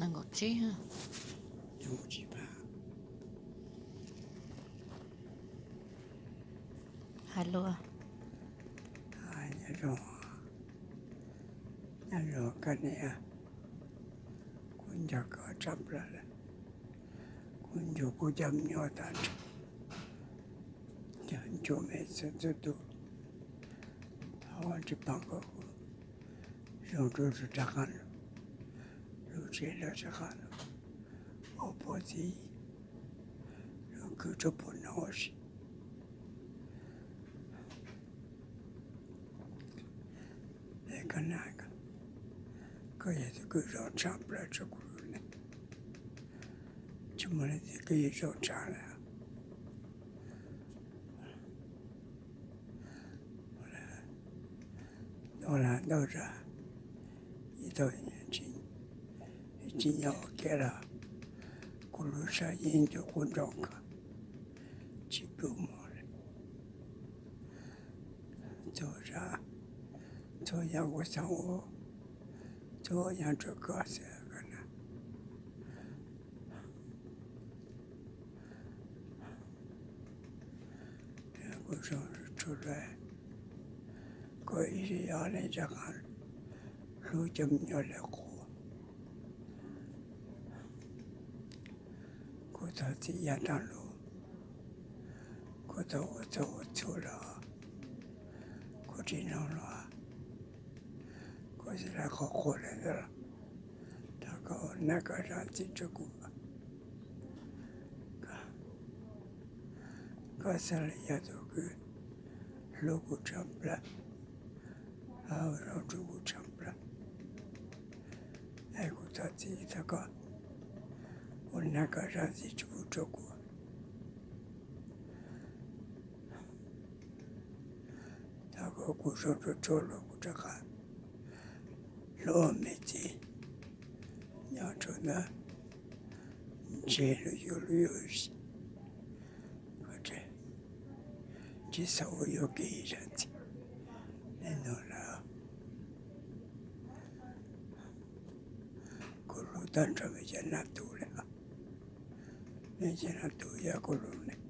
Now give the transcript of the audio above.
Nees nkaum tsib. Hais lus. Nyob zoo, nyob zoo koj niam, kuv nco koj tshaj plaws lawm. Kuv nco kuv cov me nyuam tag nrho, cov me txhua txhua tus, thov Vajtswv pab kom kuv zoo rau rov qab lug, lug tsev lawm rov qab lug ua poj txiv, lug khwv rau puag nov ua si. Es koj na, koj yog tus kws zoo tshaj plaws rau kuv lub neej, tsis muaj leej twg kws yuav zoo tshaj lawm. Ntau lab ntau zag, ib tug tsis nyob ua ke los kuv lub sab yeej nco kuv nrog koj tsis pub mus li. Txhua zag, txhua yam kuv xav ua, txhua yam rau koj xwb koj na. Kuv zoo rau koj ib zig ob leeg rov qab hlub cov me nyuam lawv quas. Kuv thov txim yav tag los, kuv thov ua txhua ua txhua los, kuv tsis noog los, kuv tsis hais qhov qhuas lawm ntawd los, thov koj ua naj koj zam txim rau kuv. Koj xav li yog tus kws hlub kuv tshaj plaws, ua zoo rau kuv tshaj plaws. Es kuv thov txim, thov koj ua naj koj zam txim rau kuv, rau kuv. Thov kom kuv zoo rau txhua lub kuv rov qab hlub me txiv nyob rau ntawm ntsej lub yuav lub yuav, tsis xav ua yuam kev zam txim li no lawm. Kuv hlub tag nrho me cov nab tug li, me cov nab tug yog kuv lub neej.